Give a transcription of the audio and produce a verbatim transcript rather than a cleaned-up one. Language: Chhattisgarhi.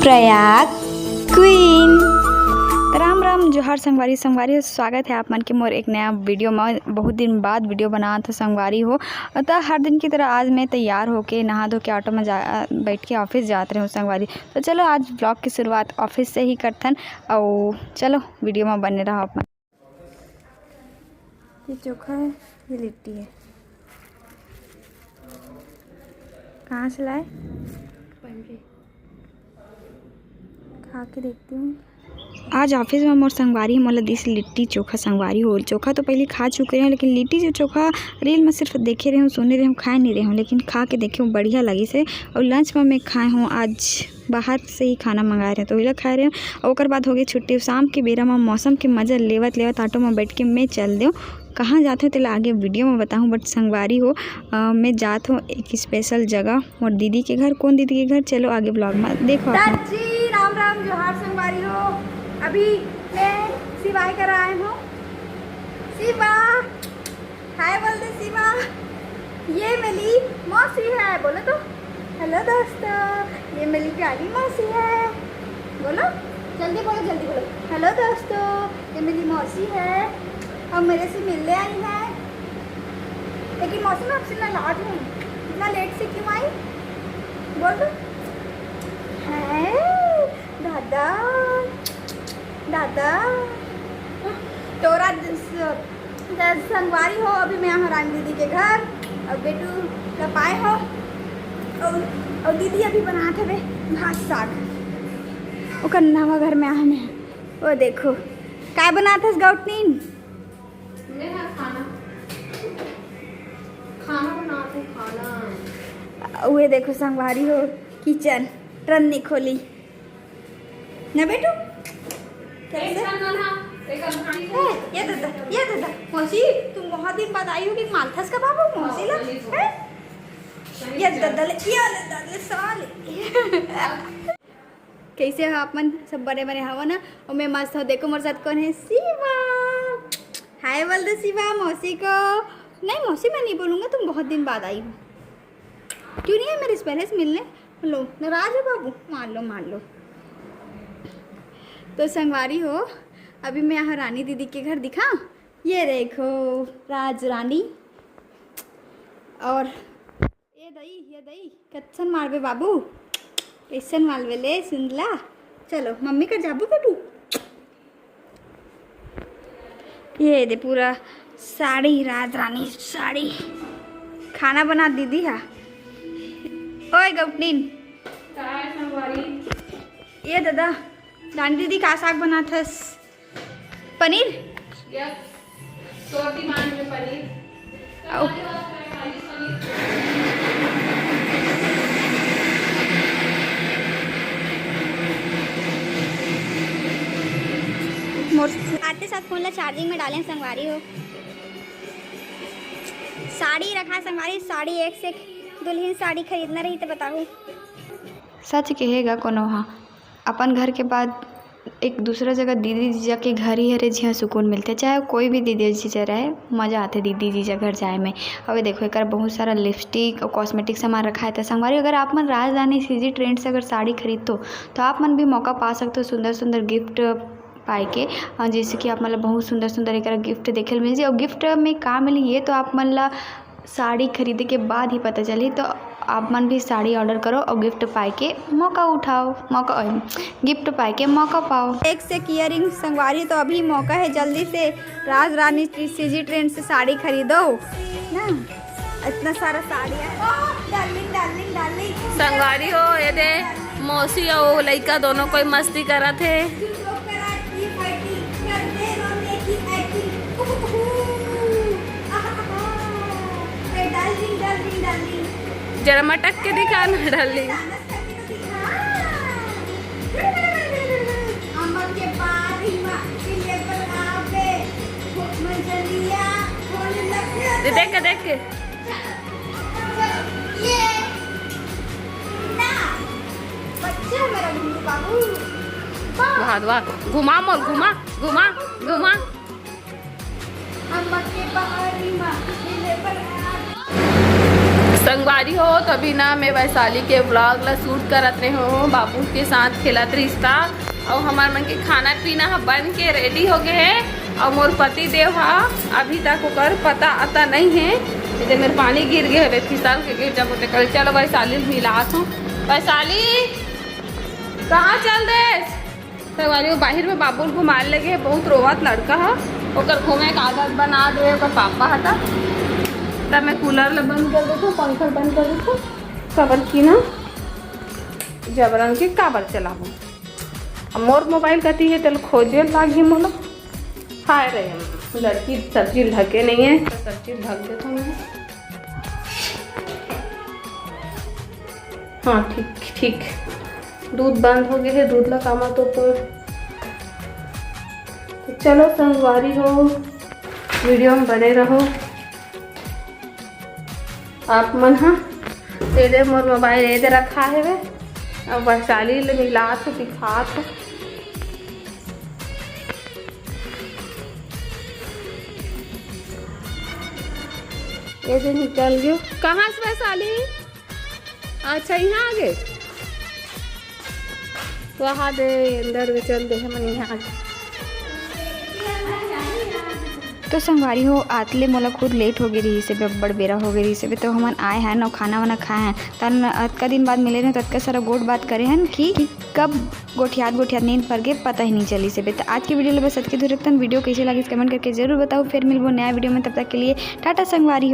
प्रयाग क्वीन। राम राम, जोहार संगवारी। संगवारी हो, स्वागत है आप मन के मोर एक नया वीडियो में। बहुत दिन बाद वीडियो बनात हो संगवारी हो। तो हर दिन की तरह आज मैं तैयार होके, नहा धो के, ऑटो में जा, बैठ के ऑफिस जात रहे हूँ संगवारी। तो चलो, आज ब्लॉग की शुरुआत ऑफिस से ही करथन। और चलो, वीडियो में बने रहो आप मन। ये चोखा है, ये लिट्टी है। कहाँ से लाए? खा के देखती हूँ। आज ऑफिस में मोर संगवारी मोला दिस लिट्टी चोखा। संगवारी हो, चोखा तो पहले खा चुके रहे, लेकिन लिट्टी जो चोखा रील में सिर्फ देखे रहे हूँ, सुने रहे हूँ, खाए नहीं रहे हूँ, लेकिन खा के देखे हूँ, बढ़िया लगी से। और लंच में मैं खाए हूँ आज बाहर से ही खाना मंगाए रहे, तो ओला खाए रहे। अउ ओकर बाद हो गई छुट्टी। शाम के बेरा म मौसम के मजा लेवत लेवत ऑटो म बैठ के मैं चल देव। कहाँ जात हो तेला आगे वीडियो म बताहूँ, बट संगवारी हो, अ, मैं जात हूँ एक स्पेशल जगह, मोर दीदी के घर। कौन दीदी के घर, चलो आगे ब्लॉग म देखो आप। जी, राम राम, जोहार संगवारी हो। अभी मैं शिवाय कर आए हूँ। शिवा, हाय बोल दे शिवा। ये मेरी मौसी है, बोलो तो। हेलो दोस्तों, ये मेरी प्यारी मौसी है। बोलो, जल्दी बोलो, जल्दी बोलो। हेलो दोस्तों, ये मेरी मौसी है और मेरे से मिलने आई है। लेकिन मौसी, मैं आपसे नाराज हूँ, इतना लेट से क्यों आई? बोल दो। है दादा, दादा, तोरा स-, त संगवारी हो, अभी मैं यहाँ रानी दीदी के घर, और बेटू ला पाए हो, और, और दीदी अभी बनात हवे भात साग। ओकर नवा घर में आए मैं। वो देखो, काय बनात हस गौटनीन? मैं हा खाना, खाना बनात हूँ, खाना। उहे देखो संगवारी हो, किचन, रन्नी खोली। ना बेटू, कैसे? एक ना, ना, ना, एक ना। ए, ये दादा, ये दादा, मौसी, तुम बहुत दिन बाद आई हो, कि मालथस का बाबू, मौसी ला? हाँ, वही तो। हैं? ये दादा ले, ये ले दादा ले, साले। कैसे हो आप मन? सब बने बने हवो ना? और मैं मस्त हूँ। देखो मोर साथ कौन है, शिवा। हाय बोल दो शिवा मौसी को। नहीं मौसी, मैं नहीं बोलूँगा, तुम बहुत दिन बाद आई हो। क्यों नहीं है मेरे से पहले से मिलने? लो, नाराज हो बाबू, मार लो, मार लो। तो संगवारी हो, अभी मैं यहाँ रानी दीदी के घर दिखा, ये देखो राज रानी। और ये दई, ये दई, कत्सन मारबे बाबू, कैसन मारबे ले सुंदला। चलो मम्मी कर जाबू बेटू। ये दे पूरा साड़ी, राज रानी साड़ी। खाना बना दीदी हा। ओए गौटनीन। काय संगवारी? ये दादा, रानी दीदी का साग बनाथस? पनीर? यस। तोर डिमांड में पनीर। आओ। मोर आते साथ फोन ला चार्जिंग में डालें संगवारी हो। साड़ी रखा संगवारी, साड़ी एक से एक। दुल्हन साड़ी खरीदना रही तो बताओ। सच कहेगा कोनो हा, अपन घर के बाद एक दूसरा जगह दीदी जीजा के घर ही हरे, जिहाँ सुकून मिलथे। चाहे कोई भी दीदी जीजा रहे, मजा आथे दीदी जीजा घर जाए में। अबे देखो, एकर बहुत सारा लिपस्टिक और कॉस्मेटिक सामान रखा है। तो संगवारी, अगर आप मन राजधानी सीजी ट्रेंड से अगर साड़ी खरीदतो, तो आप मन भी मौका पा सकते हो सुंदर सुंदर गिफ्ट पाए के। और जैसे कि आप मन ला बहुत सुंदर सुंदर एक गिफ्ट देखे ल मिल जाए। और गिफ्ट में का मिली, ये तो आप मन ला साड़ी खरीदे के बाद ही पता चली। तो आप मन भी साड़ी ऑर्डर करो और गिफ्ट पाए के मौका उठाओ, मौका, गिफ्ट पाए के मौका पाओ। एक से एक ईयरिंग संगवारी, तो अभी मौका है, जल्दी से राज रानी सीजी ट्रेंड से साड़ी खरीदो ना। इतना सारा साड़ी है। Darling, darling, darling. संगवारी हो, ये दे मौसी और लइका दोनों कोई मस्ती करत है। जरा मटक के दिखा ना डार्लिंग। देख के, देख के। वाह, वाह। घुमा मोर, घुमा, घुमा, घुमा। संगवारी हो, तो अभी ना मैं वैशाली के vlog ला shoot करत रहे हो, बाबू के साथ खेलत रहिस ता। अउ हमर मन के खाना पीना ह बन के ready हो गए हे। अउ मोर पति देव ह अभी तक ओकर पता अता नहीं है। इधर मेरे पानी गिर गए हवे, फिसल के गिर जाबो ते कल। चलो वैशाली मिलात हूँ। वैशाली, कहाँ चल देस? संगवारी हो, बाहिर में बाबू ल घुमाए लगे हे, बहुत रोवत लड़का ह। ओकर घूमे के आदत बना दे ओकर पापा ह। त तब मैं cooler ल बंद कर देथों, पंखा ल बंद कर देथों। काबर कि ना जबरन के काबर चलाबो। अब मोर मोबाइल कति हे, तेल खोजे लागही मोला। हाय रे, लड़की सब्जी ढके नहीं है, तो सब्जी ढक देथों मैं। हाँ, ठीक, ठीक। दूध बंद हो गए है, दूध ला कामा तो, तो, तो चलो संगवारी हो, video में बने रहो। आप मन हा, ए दे मोर मोबाइल ए दे रखा हेवे। अब वैशाली ले मिलात हो, दिखात हो। ए दे निकल गयो। कहाँ से वैशाली? अच्छा, यहाँ आ गए। वहाँ दे अंदर में चल दे, हमन यहाँ आ गए। तो संगवारी हो, आत ले मोला खुद late हो गए रहिस हे, अब्बड़ बेरा हो गए रहिस हे, तो हमन आए हन अउ खाना वाना खाए हन। तन अतका दिन बाद मिले रहेन, तो अतका सारा गोठ बात करे हन कि, कि कब गोठियात गोठियात नींद पर गए, पता ही नहीं चलिस हे। तो आज के video ले बस अतके दूर रखतन। Video कैसे लागिस comment करके जरूर बताओ। फिर मिलबो नया video में, तब तक के लिए टाटा संगवारी हो।